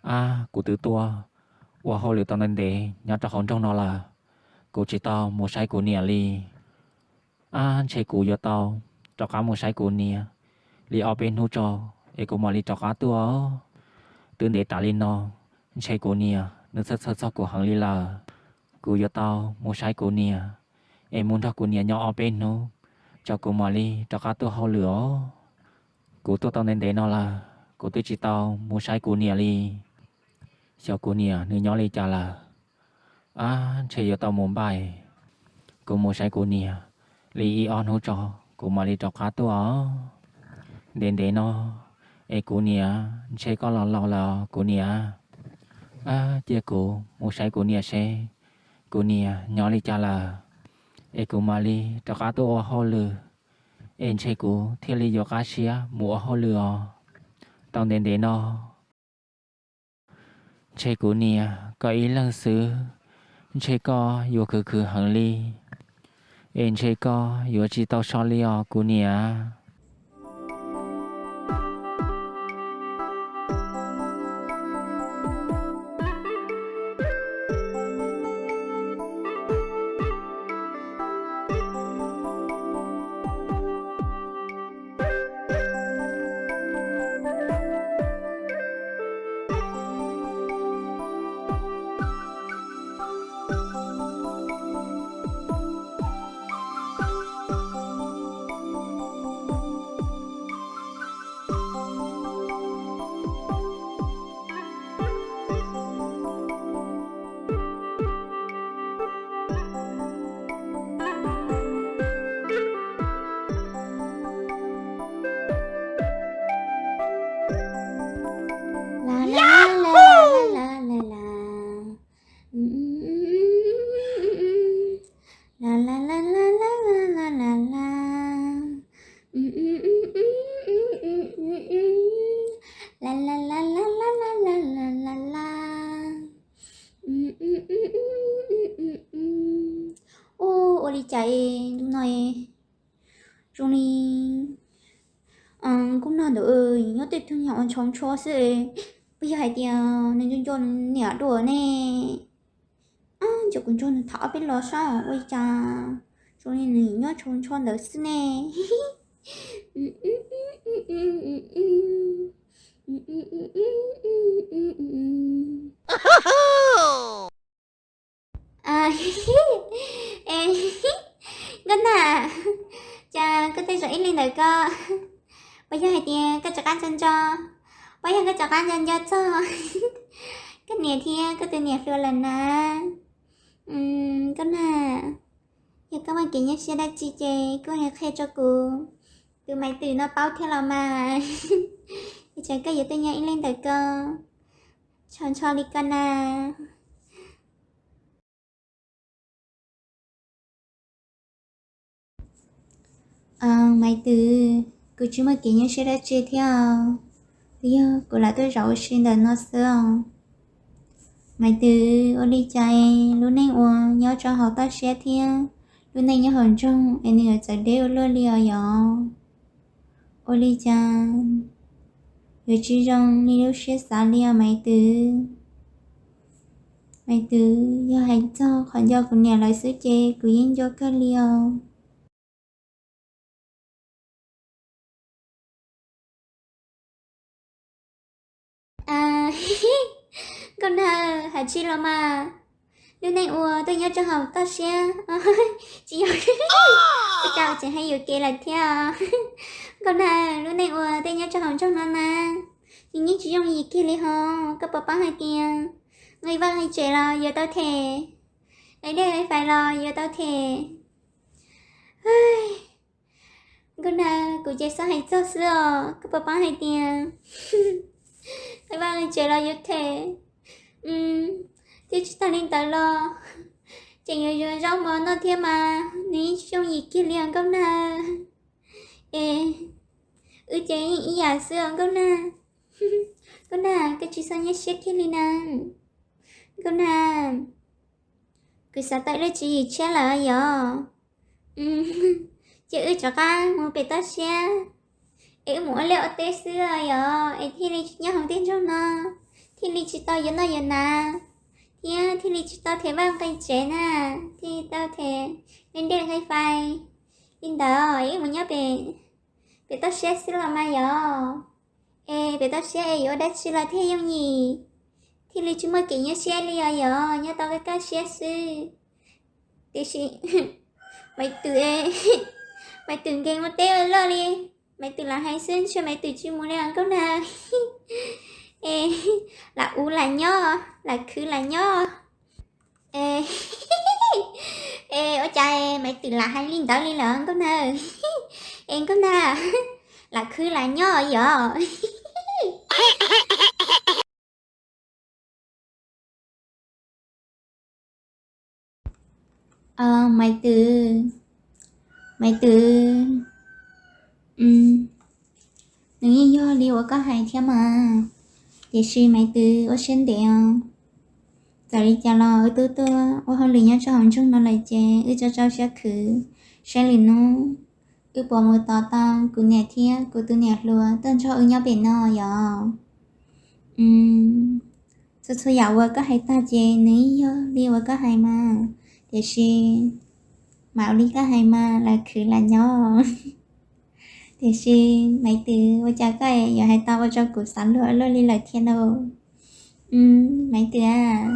Ab, kuv twb tuaj ua hauj lwm tau ntev ntev nyob rau hauv nroog no lawm, kuv tsis tau mus saib kuv niam li. Ab, ntshe kuv yuav tau rov qab mus saib kuv niam li ob peb hnub tso, es kuv mam li rov qab tuaj. Twb ntev tas li no, ntshe kuv niam nws txhawj txhawj txog kuv heev li lawm. Kuv yuav tau mus saib kuv niam, es mus nrog kuv niam nyob ob peb hnub tso kuv mam li rov qab tuaj hauj lwm os. Kuv tuaj tau ntev ntev no lawm, kuv twb tsis tau mus saib kuv niam li. Xyov kuv niam nws nyob li cas lawm. Ab, ntshe yuav tau mus npaj, kuv mus saib kuv niam li ib ob hnub tso, kuv mam li rov qab tuaj os. Ntev ntev no, es kuv niam ntshe koj los laus lawm kuv niam. Ab, cia kuv mus saib kuv niam seb kuv niam nyob li cas lawm, es kuv mam li rov qab tuaj ua hauj lwm, es ntshe kuv thiaj li yuav qab siab mus ua hauj lwm os. Tau ntev ntev no, ntshe kuv niam koj ib leeg xwb, ntshe koj yuav khwv khwv heev li, es ntshe koj yuav tsis tau so li os kuv niam. Ua li cas ntu no zoo li nkauj nag ntawd nyob tej tug nyuag ua ntshaus ntsho xwb. Puas yog hais tias nws nco nco nws niam dua ne? Nco kuv nrog nws tham ob peb los saib ua li cas zoo li nws nyob ntshaus ntsho ntawd xwb ne. Nkauj nag, cas koj tej zaum ib leeg ntawd ko? Puas yog hais tias koj rov qab nco nco, puas yog koj rov qab nco nco txog koj niam thiab koj tus niam hluas lawm na? Nkauj nag, yog koj muaj kev nyuaj siab dab tsi ces koj qhia rau kuv tus Maiv Twm no paub thiab los mas. Es tsam koj yuav tuaj nyob ib leeg ntawm ko, ntshaus ntsho li ko na. Maiv Twm, kuv tsis muaj kev nyuaj siab dab tsi thiab, yog kuv lam tuaj zaum ua si ntawm no xwb os. Maiv Twm, ua li cas lub neej uas nyob rau hauv toj siab thiab lub neej nyob hauv nroog es nws yuav txawv deb ua luaj li os yom? Ua li cas yuav tsis zoo li lub siab xav li os Maiv Twm? Maiv Twm, yog hais txog qhov nco kuv niam lawv xwb ces kuv yeej nco kawg li os. Nkauj nag, hais tsis los mas, lub neej uas tuaj nyob rau hauv toj siab, tsis yog, ua cas tseem hais yuam kev lawm thiab. Nkauj nag, lub neej uas tuaj nyob rau hauv nroog no na, nws yeej tsis yooj yim kiag li hos. Koj puas paub hais tias nqi vaj nqi tsev los yuav tau them, nqi dej nqi fais los yuav tau them. Nkauj nag, kuv ces xav hais txog xwb os, koj puas paub hais tias nqi vaj nqi tsev los yuav them, thiab tsis tag li ntawd los tseem yuav yuav zaub mov noj thiab mas nws yeej tsis yooj yim kiag li os Nkauj nag. Es wb ces yeej ib yam xwb os Nkauj nag. Nkauj nag, koj tsis txhob nyuaj siab kiag li na. Nkauj nag, kuv xav tau ib lub tswv yim tshiab lawm yom. Ces wb rov qab mus pem toj siab, es wb mus ua liaj ua teb xwb yom, es thiaj li tsis nyob hauv tej nroog no, thiaj li tsis tau yuav noj yuav hnav, thiab thiaj li tsis tau them vaj nqi tsev na, thiaj li tau them nqi dej nqi fais li ntawd es wb mus nyob pem, pem toj siab xwb los mas yog. Es pem toj siab es yuav ua dab tsi los thiaj yooj yim, thiaj li tsis muaj kev nyuaj siab li os yog, nyob tau kaj kaj siab xwb. Tiam sis Maiv Twm, Maiv Twm nkees ua teb ua loj li, Maiv Twm lam hais xwb ntshe Maiv Twm tsis mus li os Nkauj Nag. Es lam ua lam nyob, lam khwv lam nyob. Es, es ua cas Maiv Twm lam hais li ntawd li lawm Nkauj Nag? Es Nkauj Nag, lam khwv lam nyob yog. Maiv Twm, Maiv Twm, nws yeej yog li uas koj hais thiab mas, tiam sis Maiv Twm ua siab ntev os. Txawm li cas los wb twb tuaj ua hauj lwm nyob rau hauv nroog no lawm ces wb tso rau siab khwv saib lwm hnub wb puas mus tos tau kuv niam thiab kuv tus niam hluas tuaj nrog wb nyob pem no yog. Txhua txhua yam uas koj hais tag ces nws yeej yog li uas koj hais mas, tiam sis mam ua li koj hais mas lam khwv lam nyob. Tiam sis Maiv Twm, ua cas koj yuav hais tau ua rau kuv xav luag ua luaj li lawm thiab lauj? Maiv Twm,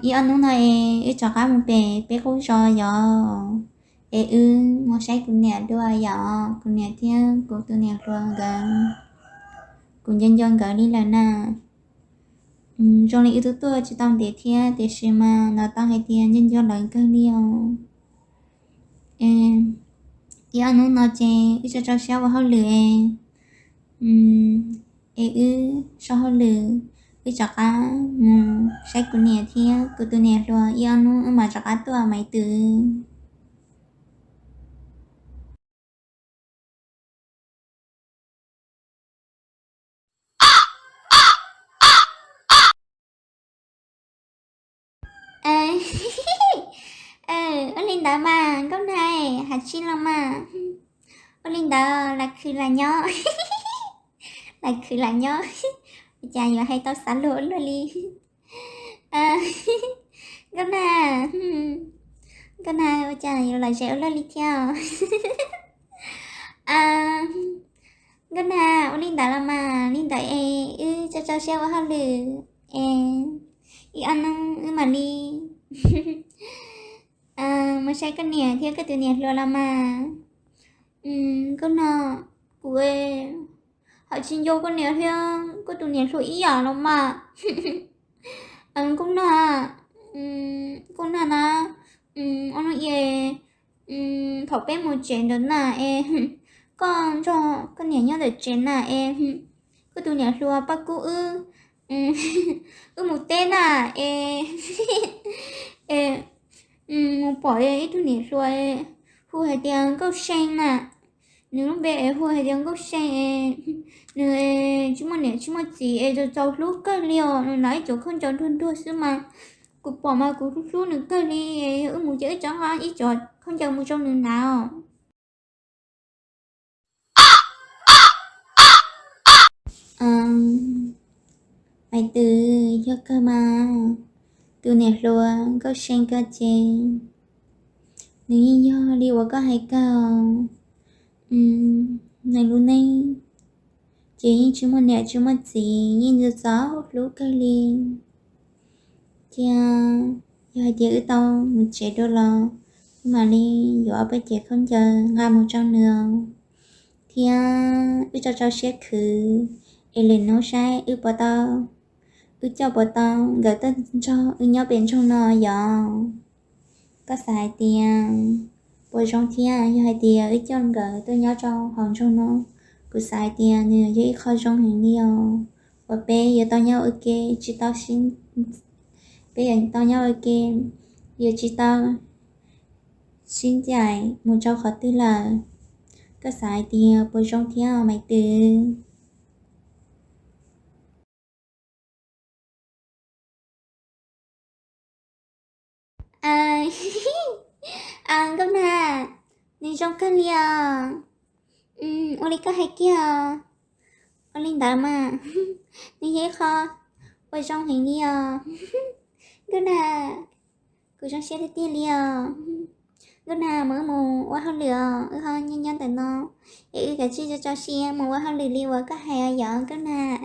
ib ob hnub no es wb rov qab mus pem peb qub zos yog, es wb mus saib kuv niam dua yog, kuv niam thiab kuv tus niam hluas nkawd, kuv nco nco nkawd li lawm na. Zoo li wb twb tuaj tsis tau ntev thiab tiam sis mas hnov tau hais tias nco nco lawv kawg li os. Ib ob hnub no ces wb tso rau siab ua hauj lwm es, es wb so hauj lwm, wb rov qab mus saib kuv niam thiab kuv tus niam hluas, ib ob hnub wb mam rov qab tuaj Maiv Twm. Ua li ntawd mas Nkauj Nag, hais tsis los mas, ua li ntawd lam khwv lam nyob, lam khwv lam nyob, ua cas yuav hais tau xav luag ua luaj li. Nkauj Nag, Nkauj Nag, ua cas yuav lom zem ua luaj li thiab? Nkauj Nag, ua li ntawd los mas, li ntawd es wb tso rau siab ua hauj lwm es ib ob hnub wb mam li mus saib koj niam thiab koj tus niam hluas los mas. Nkauj Nag, kuv ho tsis nco koj niam thiab koj tus niam hluas ib yam los mas. Nkauj Nag, Nkauj Nag na, ob hnub es thaum peb mus tsev ntawd na es koj nrog koj niam nyob ntawm tsev na es koj tus niam hluas Paj Kub wb, wb mus teb na es, es mus pom ib tug niam hluas hu hais tias Nkauj See na. Nws lub npe es hu hais tias Nkauj See es nws tsis muaj niam tsis muaj txiv es txaus txaus hlub kawg li os. Nws hnav ib co khaub ncaws nruag nruag xwb mas kuv pom mas kuv hlub hlub nws kawg li. Yog wb mus ces wb rov nqa ib co khaub ncaws mus rau nws hnav os. Maiv Twm, yog kawg mas, tus niam hluas Nkauj See koj ces nws yeej yog li uas koj hais kawg. Nws lub neej ces yeej tsis muaj niam tsis muaj txiv, yeej txaus txaus hlub kawg li. Thiab yog hais tias wb tau mus tsev dua los wb mam li yuav ob peb cev khaub ncaws nqa mus rau nws. Thiab wb tso rau siab khwv es lwm hnub saib wb puas tau, wb coj puas tau nkawd tuaj nrog wb nyob pem nroog no yom. Koj xav hais tias puas zoo thiab yog hais tias wb coj nkawd tuaj nyob rau hauv nroog no? Kuv xav hais tias nws yog ib qho zoo heev li os, uas peb yuav tau nyob ua ke tsis tau sib, peb yuav tau nyob ua ke, yuav tsis tau sib ncaim mus rau qhov twg lawm. Koj xav hais tias puas zoo thiab Maiv Twm? Nkauj Nag, nws zoo kawg li os. Ua li koj hais kiag os. Li ntawd mas, nws yog ib qho uas zoo heev li os. Nkauj Nag, kuv zoo siab tiag tiag li os. Nkauj Nag, mus wb mus ua hauj lwm os, wb ho nyob nyob ntawm no, es wb kav tsij tso tso siab mus ua hauj lwm li uas koj hais os yom Nkauj Nag.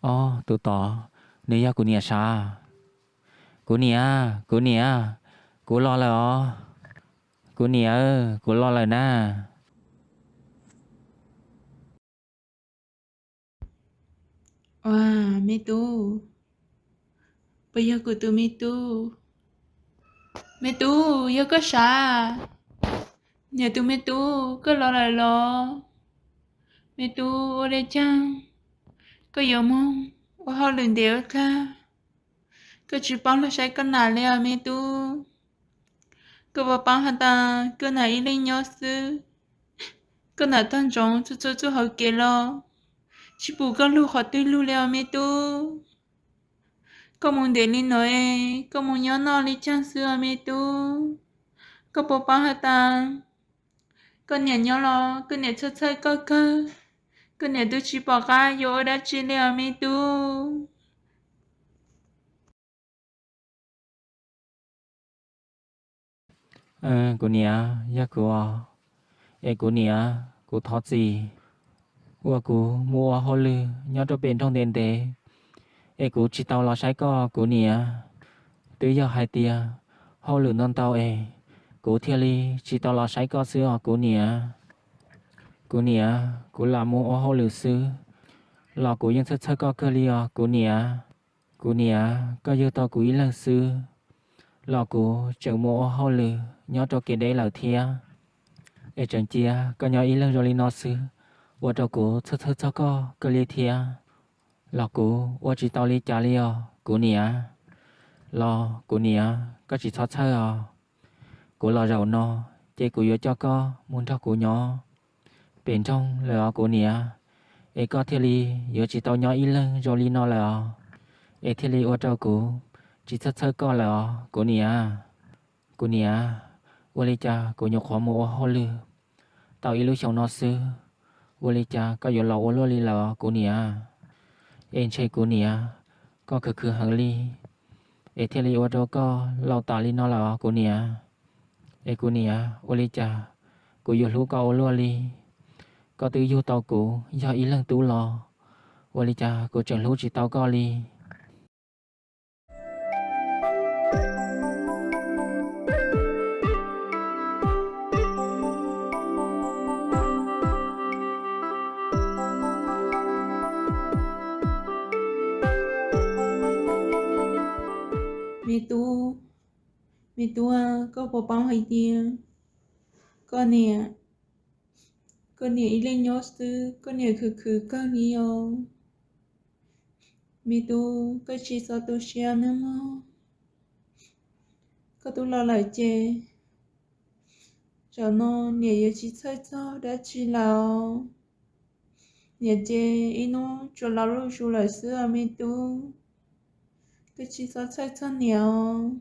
Ob, tus tod, nws yog kuv niam sav. Kuv niam, kuv niam, kuv los lawm os. Kuv niam, kuv los lawm na. Ua, me tub, puas yog kuv tus me tub? Me tub, yog koj sav? Niam tus me tub, koj los lawm los? Me tub, ua li cas koj yuav moog ua hauj lwm ntev ua dlaag, koj tsis paub los saib koj nam li os me tub? Koj puas paub has tas koj nam ib leeg nyob xwb, koj nam tag ntsoov txhua txhua txuj hauv kev los tsis pum koj lug qhov twg lug li os me tub? Koj mus ntev li no es koj mus nyob noj li caag xwb os me tub? Koj puas paub has tas koj niam nyob los koj niam txhawj txhawj koj kawg, koj niam twb tsis pom qab yuav ua dab tsi li os me tub. Kuv niam, yog kuv os. Es kuv niam, kuv thov txim uas kuv mus ua hauj lwm nyob rau pem nroog ntev ntev, es kuv tsis tau los saib koj kuv niam. Twb yog hais tias hauj lwm ntau ntau es kuv thiaj li tsis tau los saib koj xwb os kuv niam. Kuv niam, kuv lam mus ua hauj lwm xwb los kuv yeej txhawj txhawj koj kawg li os kuv niam. Kuv niam, koj yug tau kuv ib leeg xwb los kuv tseem mus ua hauj lwm nyob rau kev deb lawm thiab. Es tseem cia koj nyob ib leeg zoo li no xwb ua rau kuv txhawj txhawj txog koj kawg li thiab. Los kuv ua tsis tau li cas li os kuv niam. Los kuv niam, koj tsis txhob txhawj os. Kuv los zaum no ces kuv yuav coj koj mus nrog kuv nyob pem nroog lawm os kuv niam. Es koj thiaj li yuav tsis tau nyob ib leeg zoo li no lawm os. Es thiaj li ua rau kuv tsis txhawj txhawj koj lawm os kuv niam. Kuv niam, ua li cas kuv nyuam qhuav mus ua hauj lwm tau ib lub xyoo no xwb, ua li cas koj yuav laus ua luaj li lawm os kuv niam? Es ntshe kuv niam, koj khwv khwv heev li, es thiaj li ua rau koj laus tas li no lawm os kuv niam. Es kuv niam, ua li cas kuv yuav hlub koj ua luaj li? Koj twb yug tau kuv yog ib leeg tub los, ua li cas kuv tseem hlub tsis tau koj li? Me tub, me tub, koj puas paub hais tias koj niam, koj niam ib leeg nyob xwb koj niam khwv khwv kawg li os. Me tub, koj tsis txhob tu siab nawb mog. Koj twb los lawm ces zaum no niam yuav tsis txhawj txog dab tsi lawm. Niam ces ib hnub tsuas laus luj zus lawm xwb os me tub. Koj tsis txhob txhawj txog niam os.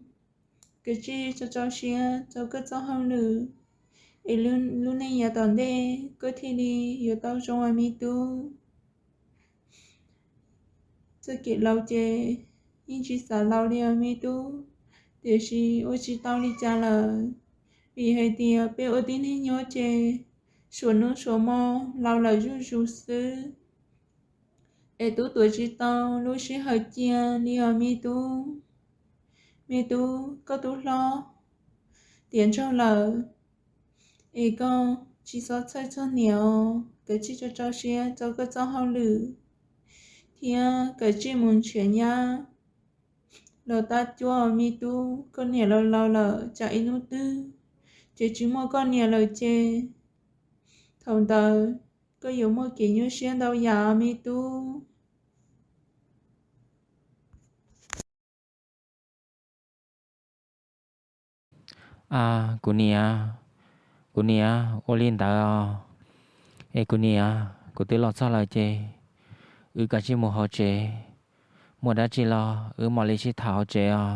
Koj tsij tso tso siab rau koj txoj hauj lwm, es lub neej yav tom ntej koj thiaj li yuav tau zoo os me tub. Txoj kev laus ces yeej tsis xav laus li os me tub, Tiam sis ua tsis tau li cas lawm, vim hais tias peb ua tib neeg nyob ces suav hnub suav hmo laus lawm zuj zus xwb, es tub tuav tsis tau lub sij hawm cia li os me tub. Me tub, koj tub hlob tiav ntshaus lawm, es koj tsis txhob txhawj txog niam os, koj tsij rau rau siab rau koj txoj hauj lwm, thiab koj tsij mus nrhiav nyab los tab cuab me tub. Koj niam laus laus lawm, tsam ib hnub twg ces tsis muaj koj niam lawm ces thaum ntawd koj yuav muaj kev nyuaj siab ntau yam me tub. A, kuv niam, kuv niam, ua li ntawd os. Es kuv niam, kuv twb los txog lawm ces wb kav tsij mus hauv tsev, muaj dab tsi los wb mam li sib tham hauv tsev os.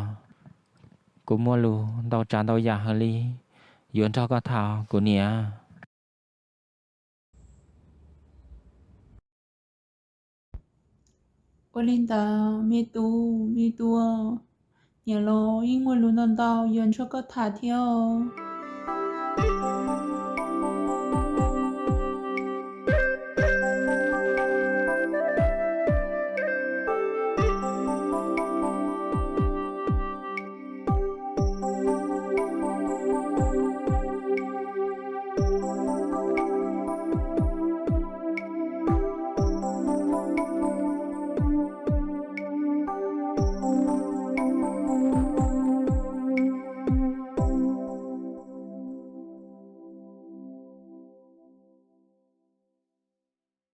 Kuv muaj lus ntau tsav ntau yam heev li yuav nrog koj tham kuv niam. Ua li ntawd me tub, me tub, niam los yeej muaj lus ntau ntau yuav nrog koj tham thiab os.